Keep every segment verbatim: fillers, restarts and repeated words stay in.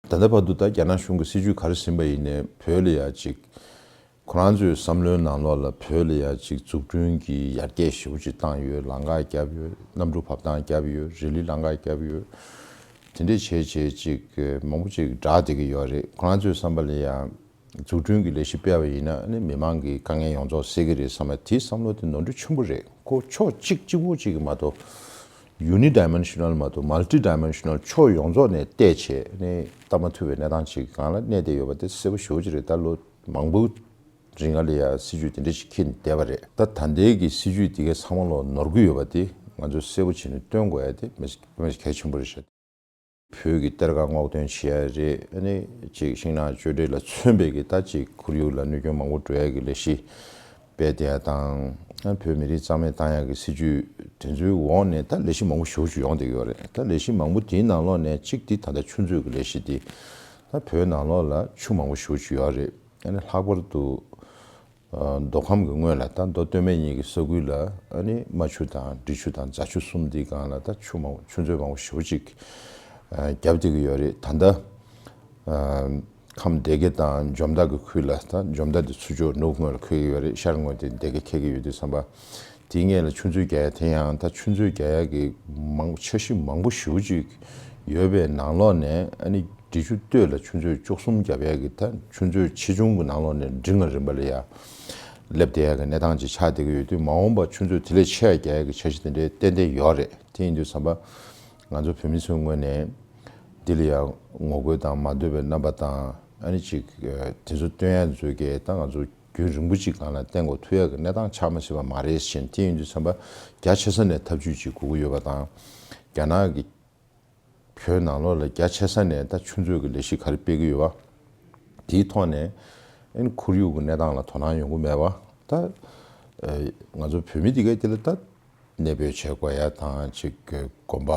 ད་ལྟ་བར་དུ་ད་རྒྱ་ནག་གཞུང་གི་སྲིད་ཇུས་ག་རེ་ཟིན་པ་ཡིན་ནའི་བོད་ལ་ཡ་ཅིག་ཁོ་རང་ཚོའི་བསམ་བློའི་ནང་ལོགས་ལ་བོད་ལ་ཡ་ཅིག་འཛུགས་སྐྲུན་གྱི་ཡར་རྒྱས་ཞེ་པོ་ཅིག་བཏང་ཡོད། ལམ་ཁ་བརྒྱབ་ཡོད། གནམ་གྲུ་བབས་ཐང་བརྒྱབ་ཡོད། རི་ལི་ལམ་ཁ་བརྒྱབ་ཡོད། དེ་འདྲས་བྱས་བྱས་ཅིག་མང་པོ་ཅིག་བསྒྲགས་བསྡད་ཀྱི་ཡོད་རེད། ཁོ་རང་ཚོའི་བསམ་པ་ལ་ཡ་འཛུགས་སྐྲུན་གྱི་ལས་གཞི་སྤེལ་བ་ཡིན་ན་ནི་མི་མང་གི་དཀའ་ངལ་ཡོངས་རྫོགས་སེལ་གྱི་རེད་བསམ་པ་དེའི་བསམ་བློ་དེ་ནོར་འཁྲུལ་ཆེན་པོ་རེད། ཁོ་ཕྱོགས་གཅིག་གཅིག་པོ་གཅིག་གི་མ་གཏོགས། ཡུ་ནི་ཌའི་མེན་ཤི་ནལ་མ་གཏོགས་མལ་ཊི་ཌའི་མེན་ཤི་ནལ་ཕྱོགས་ཡོངས་རྫོགས་ནས་བལྟས་བྱས་ནས་ལྟ་མ་ཐུབ་པའི་གནས་སྟངས་ཅིག་སྒང་ལ་གནས་བསྡད་ཡོད་པ་དེ་གསལ་པོ་ཞེ་པོ་ཅིག་རེད། ད་ལོ་མང་པོ་རིང་ལ་ཡ་སྲིད་ཇུས་དེ་འདྲ་ཞིག་འཁྱེར་ནས་བསྡད་པ་རེད། ད་ད་ལྟའི་གི་སྲིད་ཇུས་དེ་གའི་ཚང་མ་ལོ་ནོར་གི་ཡོད་པ་དེ་ང་ཚོས་གསལ་པོ་བྱས་ནས་སྟོན་དགོས་ཡ་དེ་དཔེ་མི་སྲིད་གལ་ཆེན་པོ་རེད་ཤག་བོད་ཀྱི་གཏེར་ཁ་སྔོག་འདོན་བྱེད་ཡ་རེད། ཨ་ནི་ཅིག་ཤིང་ནགས་གཅོད་འབྲེག་ལ་མཚོན་པའི་གི་ད་ཅིག་ཁོར་ཡུག་ལ་གནོད་སྐྱོན་མང་པོ་འགྲོ་ཡ་གི་ལས་གཞི་སྤེལ་བསྡད་ཡ་དང་། ཨ་བོད་མི་རིགས་རྩ་མེད་བཏང་ཡ་གི་སྲིད་ཇུས་དེ་ཚོའི་འོག་ནས་ད་ལས་གཞི་མང་པོ་ཞེ་པོ་ཅིག་ཡོང་བསྡད་ཀྱི་ཡོད་རེད། ད་ལས་གཞི་མང་པོ་དེའི་ནང་ལོགས་ནས་གཅིག་དེ་ད་ལྟ་ཆུ་མཛོད་ཀྱི་ལས་གཞི་དེ། ད་བོད་ནང་ལོགས་ལ་ཆུ་མང་པོ་ཞེ་པོ་ཅིག་ཡོད་རེད། ཨ་ནི་ལྷག་པར་དུ་མདོ་ཁམས་ཀྱི་སྔོན་ལ་ད་མདོ་སྟོད་སྨད་གཉིས་ཀྱི་ས་ཁུལ་ལ་ཨ་ནི་རྨ་ཆུ་དང་འབྲི་ཆུ་དང་རྫ་ཆུ་གསུམ་འདིའི་སྒང་ལ་ད་ཆུ་མང་ཆུ་མཛོད་མང་པོ་ཞེ་པོ་ཅིག་བརྒྱབ་བསྡད་ཀྱི་ཡོད་རེད། ད་ལྟ་ཁམས་སྡེ་དགེ་དང་འཇོ་མདའ་གི་ཁུལ་ལ་ད་འཇོ་མདའ་འདི་ཚུར་ཕྱོགས་ནུབ་ངོས་ལ་འཁོད་ཀྱི་ཡོད་རེད། ཤར་ངོས་དེ་སྡེ་དགེ་འཁེལ་གྱི་ཡོད་དུས་ཙམ་པ། དེའི་སྔོན་ལ་ཆུ་མཛོད་རྒྱག་ཡ་དེ་ཡང་ད་ཆུ་མཛོད་རྒྱག་ཡ་གི་མང་འཆར་གཞི་མང་པོ་ཞེ་པོ་ཅིག་ཡོད་པའི་ནང་ལོགས་ནས་ཨ་ནི་འབྲི་ཆུ་སྟོད་ལ་ཆུ་མཛོད་བཅུ་གསུམ་བརྒྱབ་ཡ་གི་ད་ཆུ་མཛོད་ཆེ་ཆུང་གི་ནང་ལོགས་ནས་འབྲིང་ལ་རིམ་པ་ལ་ཡ་སླེབས་བསྡད་ཡ་གི་གནས་སྟངས་ཅིག་ཆགས་བསྡད་ཀྱི་ཡོད་དུས། མ་འོངས་པ་ཆུ་མཛོད་དེ་ལས་ཆེ་བ་རྒྱག་ཡ་གི་འཆར་གཞི་དེ་འདྲའི་ཏན་ཏན་ཡོད་རེད། དེ་ཡིན་དུས་ཙམ་པ་ང་ཚོ་བོད་མི་ཚོའི་ངོས་ནས་འདི་ལ་ཡ་ངོ་རྒོལ་དང་མ་འདོད་པའི་རྣམ་པ་དང་། ཨ་ནི་ཅིག་དེ་ཚོ་སྟོན་ཡ་ཚོའི་གི་ད་ང་ཚོ་རྒྱུན་རིང་པོ་ཅིག་སྒང་ལ་བསྟན་དགོས་ཐུག་ཡ་གི་གནས་སྟངས་ཆགས་མ་སྲིད་པ་མ་རེད་ཟེར། དེ་ཡིན་དུས་ཙམ་པ་རྒྱ་ཆེ་ས་ནས་ཐབས་ཇུས་ཅིག་དགོས་ཀྱི་ཡོད་པ་དང་། རྒྱ་ནག་གི་བོད་ནང་ལོགས་ལ་རྒྱ་ཆེ་ས་ནས་ད་ཆུ་མཛོད་ཀྱི་ལས་གཞི་ག་རེ་སྤེལ་གྱི་ཡོད་པ། དེའི་ཐོག་ནས་ཨ་ནི་ཁོར་ཡུག་གི་གནས་སྟངས་ལ་དོ་སྣང་ཡོང་གི་མེད་པ། ད་ང་ཚོ་བོད་མི་དེ་གའི་དེ་ལ་ད་གནས་སྤོས་བྱེད་དགོས་ཡ་དང་། ཅིག་གི་དགོན་པ་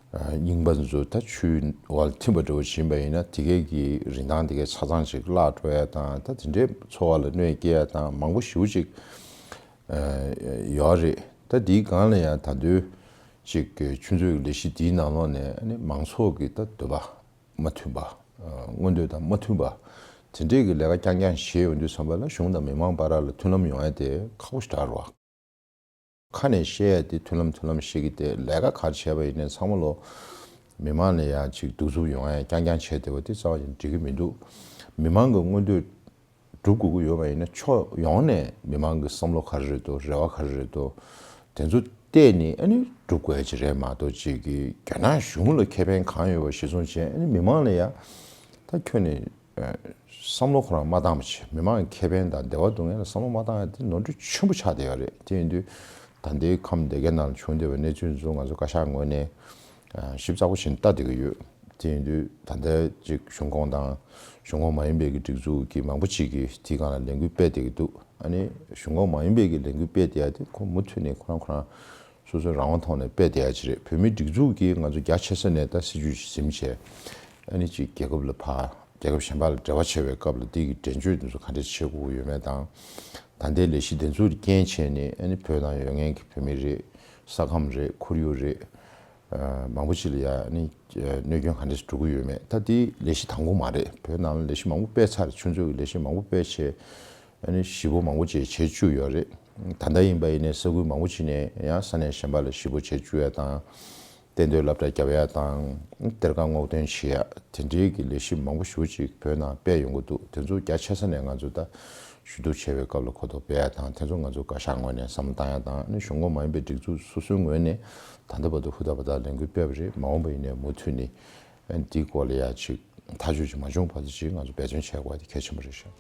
རྙིང་པ་ཚོ་ད་ཆུའི་འོག་ལ་ཐིམ་པ་འདྲ་བོ་ཕྱིན་པ་ཡིན་ན་དེ་གའི་གི་རིན་ཐང་དེ་གའི་ཆ་ཚང་ཅིག་བརླག་འགྲོ་ཡ་དང་། ད་དེ་འདྲའི་འཚོ་བ་ལ་གནོད་སྐྱེལ་ཡ་དང་མང་པོ་ཞེ་པོ་ཅིག་ཡོད་རེད། ད་དེའི་སྒང་ལ་ཡང་ད་དུང་ཅིག་གི་ཆུ་མཛོད་ཀྱི་ལས་གཞི་དེའི་ནང་ལོགས་ནས་ཨ་ནི་མང་ཚོགས་ཀྱི་ད་འདོད་པ་མ་མཐུན་པ། མངོན་འདོད་དང་མ་མཐུན་པ། དེ་འདྲས་ཀྱི་ལས་ཀ་རྐྱང་རྐྱང་བྱས་ཡོང་དུས་ཙམ་པ་ལ་གཞུང་དང་མི་མང་བར་ལ་མཐུན་ལམ་ཡོང་ཡ་དེ་ཁག་པོ་ཞེ་དྲག་རེད་བ། ཁ་ནས་བཤད་ཡ་དེ་མཐུན་ལམ་མཐུན་ལམ་བཤད་ཀྱི་དེ། ལས་ཀ་ག་རེ་བྱས་པ་ཡིན་ནའི་ཚང་མ་ལོ་མི་མང་ལ་ཡང་ཅིག་གདུག་རྩུབ་ཡོང་ཡ་རྐྱང་རྐྱང་བྱས་བསྡད་པ་དེ་རྩ་བ་ནས་འགྲིག་གི་མི་འདུག་མི་མང་གི་མངོན་འདོད་སྒྲུབ་དགོས་ཀྱི་ཡོད་པ་ཡིན་ན་ཕྱོགས་ཡོངས་ནས་མི་མང་གི་བསམ་བློ་ག་རེ་རེད་འདུག་རེ་བ་ག་རེ་རེད་འདུག་དེ་ཚོ་བལྟས་ནས་ཨ་ནི་སྒྲུབ་དགོས་ཡ་ཅིག་རེད་མ་གཏོགས། ཅིག་གི་རྒྱ་ནག་གཞུང་ལ་ཁེ་ཕན་གང་ཡོད་པ་གཞིར་བཟུང་བྱས་ཨ་ནི་མི་མང་ལ་ཡ་ད་ཁྱོན་ནས་བསམ་བློ་ཁོ་རང་མ་བཏང་བ་བྱས། མི་མང་གི་ཁེ་ཕན་དང་བདེ་བ་སྡུག་བསྔལ་ལ་བསམ་བློ་མ་བཏང་ཡ་དེ་ནོར་འཁྲུལ་ཆེན་པོ་ཆགས་བསྡད་ཡོད་རེད། དེ་ཡིན་དུས་ད་ལྟའི་ཁམས་སྡེ་དགེ་ནང་ལ་བྱུང་བསྡད་པའི་གནས་ཚུལ་ཚོ་ང་ཚོ་བཀའ་ཤག་ངོས་ནས་ཞིབ་ཚགས་པོ་བྱས་ནས་ལྟ་བསྡད་ཀྱི་ཡོད། དེ་ཡིན་དུས་ད་ལྟ་ཅིག་གཞུང་ཁོངས་དང་གཞུང་ཁོངས་མ་ཡིན་པའི་གི་སྒྲིག་འཛུགས་ཀྱི་མང་པོ་ཅིག་གིས་དེའི་སྒང་ལ་ལས་འགུལ་སྤེལ་བསྡད་ཀྱི་འདུག་ཨ་ནི་གཞུང་ཁོངས་མ་ཡིན་པའི་གི་ལས་འགུལ་སྤེལ་བསྡད་ཡ་དེ་ཁོ་མུ་མཐུད་ནས་ཁོ་རང་ཁོ་རང་སོ་སོའི་རང་དབང་ཐོག་ནས་སྤེལ་བསྡད་ཡ་ཅིག་རེད། བོད་མིའི་སྒྲིག་འཛུགས་ཀྱིས་ང་ཚོ་རྒྱ་ཆེ་ས་ནས་ད་སྲིད་ཇུས་ཤིག་འཛིན་བྱས། ཨ་ནི་ཅིག་རྒྱལ་ཁབ་ལ་ཕར་རྒྱལ་ཁབ་གཞན་པ་ལ་འབྲེལ་བ་བྱེད་པའི་སྐབས་ལ་དེ་གི་འགྲན་བརྗོད་དེ་ཚོ་ག་འདྲས་བྱེད་དགོས་ཀྱི་ཡོད་མེད་དང་། ད་ལྟའི་ལས་གཞི་དེ་ཚོ་རྐྱེན་བྱས་ནས་ཨ་ནི་བོད་ནང་ཡོད་མཁན་གྱི་བོད་མི་རེད། ས་ཁམས་རེད། ཁོར་ཡུག་རེད། མང་པོ་ཅིག་ལ་ཡ་ཨ་ནི་གནོད་སྐྱོན་ག་འདྲས་འགྲོ་གི་ཡོད་མེད། ད་དེ་ལས་གཞི་དང་པོ་མ་རེད། བོད་ནང་ལ་ལས་གཞི་མང་པོ་སྤེལ་ཚར། ཆུ་མཛོད་ཀྱི་ལས་གཞི་མང་པོ་སྤེལ་བྱས། ཨ་ནི་གཞིས་སྤོ་མང་པོ་ཅིག་བྱེད་བཅུག་ཡོད་རེད། ད་ལྟ་ཡིན་པ་ཡིན་ནའི་ས་ཁུལ་མང་པོ་ཅིག་ནས་ཡང་ས་གནས་གཞན་པ་ལ་གཞིས་སྤོ་བྱེད་བཅུག་ཡ་དང་། གཏན་སྡོད་སློབ་གྲྭ་བརྒྱབ་ཡ་དང་། གཏེར་ཁ་སྔོག་འདོན་བྱེད་ཡ་དེ་འདྲའི་གི་ལས་གཞི་མང་པོ་ཞེ་པོ་ཅིག་བོད་ནང་སྤེལ་ཡོང་གི་འདུག་དེ་ཚོ་རྒྱ་ཆེ་ས་ནས་ང་ཚོ་ད་ཞུ་གཏུག་བྱེད་པའི་སྐབས་ལ་གོ་རྟོགས་སྤེལ་ཡ་དང་། དེ་ཚོ་ང་ཚོ་བཀའ་ཤག་ངོས་ནས་བསམ་བློ་བཏང་ཡ་དང་། ཨ་ནི་གཞུང་ཁོངས་མ་ཡིན་པའི་སྒྲིག་འཛུགས་སོ་སོའི་ངོས་ནས་ད་ལྟ་བར་དུ་ཧུར་ཐག་འབད་ཐག་ལས་འགུལ་སྤེལ་བ་རེད། མ་འོངས་པ་ཡིན་ནའི་མུ་མཐུད་ནས་ཨ་ནི་དེའི་སྐོར་ལ་ཡ་ཅིག་ཐག་གཅོད་ཅིག་མ་བྱུང་བར་དུ་ཅིག་ང་ཚོ་འབད་བརྩོན་བྱེད་དགོས་པ་དེ་གལ་ཆེན་པོ་རེད་ཤག